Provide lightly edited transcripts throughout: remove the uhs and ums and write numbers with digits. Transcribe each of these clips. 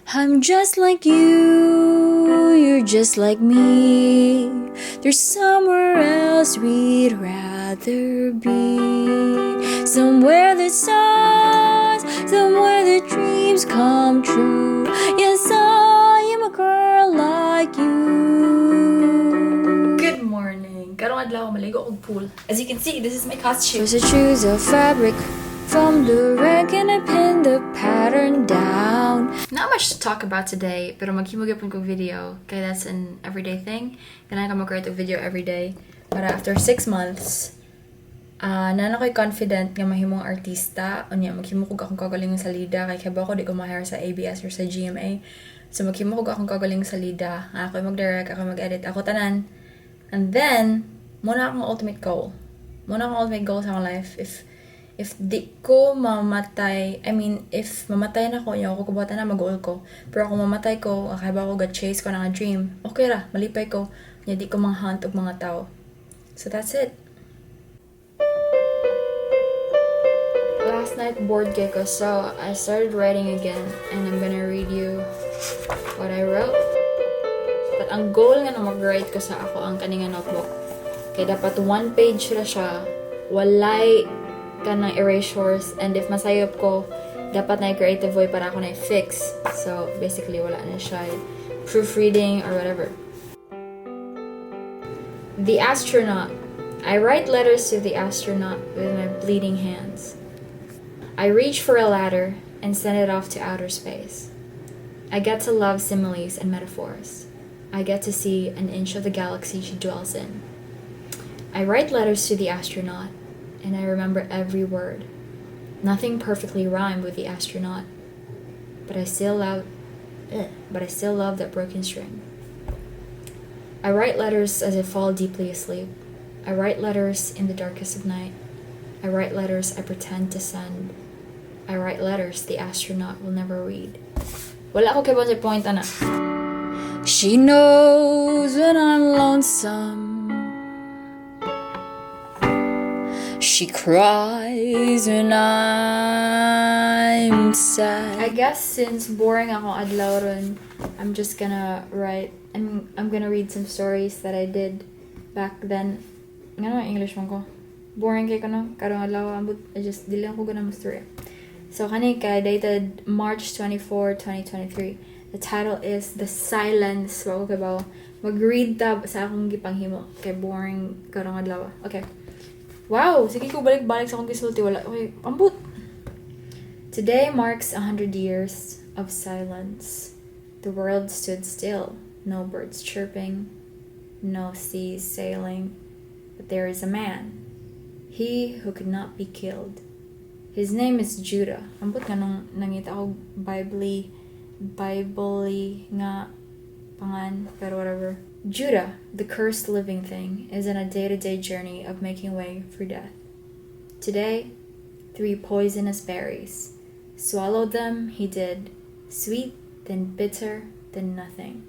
I'm just like you, you're just like me. There's somewhere else we'd rather be. Somewhere that's ours, somewhere the dreams come true. Yes, I am a girl like you. Good morning. Karong adlaw maligo og pool. As you can see, this is my costume. First I choose a fabric from the rack and I pin the pattern down. Not much to talk about today, pero maghimo gyapon kog video kay that's an everyday thing. Ganahan ka mag-create og video every day. Para after 6 months, naa na ko'y confident nga mahimong artista. Unya, maghimo kog akong kagalingon salida kay kabalo ko di ko ma-hire sa ABS or sa GMA. So maghimo kog akong kagalingon salida. Ako mag-direct, ako mag-edit, ako tanan. And then, mao na akong ultimate goal. Mao na akong ultimate goal sa akong life. If di ko mamatay, I mean, if mamatay na ko, ako kabuhatan na mag-goal ko. Pero kung mamatay ko, kabalo ko ga-chase ko na nga dream, okay ra, malipay ko. Nya di ko mang-hunt og mga tao. So that's it. Last night, bored kay ko, so I started writing again, and I'm gonna read you what I wrote. But ang goal nga na mag-write ko sa ako ang kaninga notebook, kay dapat one page ra siya, walay kanang erasures, and if masayop ko, dapat na creative way para ako na fix. So, basically, wala na siya proofreading or whatever. The astronaut. I write letters to the astronaut with my bleeding hands. I reach for a ladder and send it off to outer space. I get to love similes and metaphors. I get to see an inch of the galaxy she dwells in. I write letters to the astronaut, and I remember every word. Nothing perfectly rhymed with the astronaut, but I still love that broken string. I write letters as I fall deeply asleep. I write letters in the darkest of night. I write letters I pretend to send. I write letters the astronaut will never read. Wala ko kay sa point ana. She knows when I'm lonesome. She cries when I'm sad. I guess since boring akong adlaw ron, I'm just gonna write. I'm gonna read some stories that I did back then. Ngano English man ko? Boring kay ko no? Karong adlaw ambot I just dili ako gana mo story. So kani kay dated March 24, 2023. The title is The Silence. Wa ko kabaw. Mag-read ta sa akong gipanghimo kay boring karong adlaw. Okay. Wow, sige ko balik-balik sa akong gisulti wala. Okay, ambot. Today marks 100 years of silence. The world stood still, no birds chirping, no seas sailing. But there is a man, he who could not be killed. His name is Judah. Ambot nga nung nangita ako Bible Bible nga pangan, pero whatever. Judah, the cursed living thing, is on a day-to-day journey of making way for death. Today, three poisonous berries. Swallowed them, he did. Sweet, then bitter, then nothing.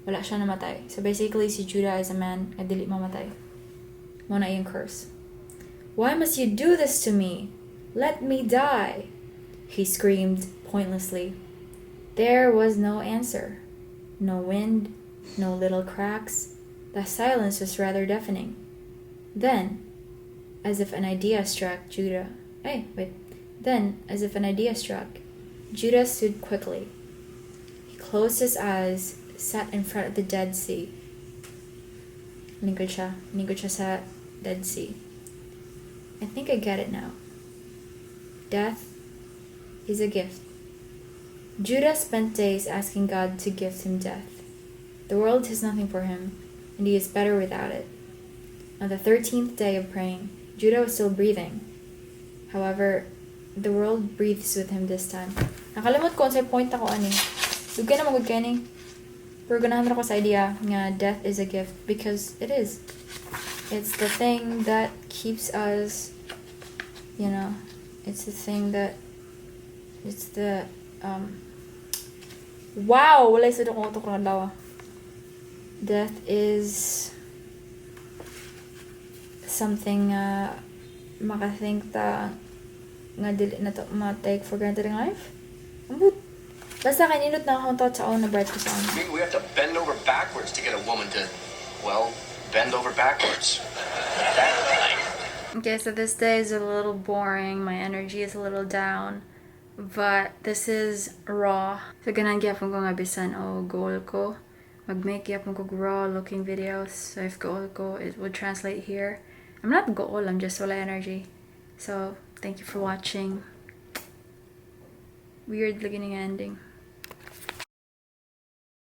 Wala siya namatay. So basically, si Judah is a man nga dili mamatay. Mao na iyang curse. "Why must you do this to me? Let me die," he screamed pointlessly. There was no answer. No wind, no little cracks. The silence was rather deafening. Then, as if an idea struck Judah. Hey, wait. Then, as if an idea struck, Judah stood quickly. He closed his eyes, sat in front of the Dead Sea. Lingkod siya. Lingkod siya sa Dead Sea. "I think I get it now. Death is a gift." Judah spent days asking God to gift him death. The world has nothing for him, and he is better without it. On the 13th day of praying, Judah was still breathing. However, the world breathes with him this time. Nakalimot ko sa point ako ani. Dugay na magud kay ni. Pero ganahan ra ko sa idea nga death is a gift because it is. It's the thing that keeps us, it's the thing that it's the wow, wala sa akong utok ng adlaw. Death is something makathink ta nga dili na to ma-take for granted in life. Ambot. Basta kay nindot na akong thoughts sa una, bright ko sa una. We have to bend over backwards to get a woman to, well, bend over backwards. That kind. Okay, so this day is a little boring. My energy is a little down. But this is raw. So ganahan gyapon ko nga bisan og goal ko. Mag-make gyapon ko raw looking videos. So if goal ko, it would translate here. I'm not goal, I'm just wala energy. So, thank you for watching. Weird looking ending.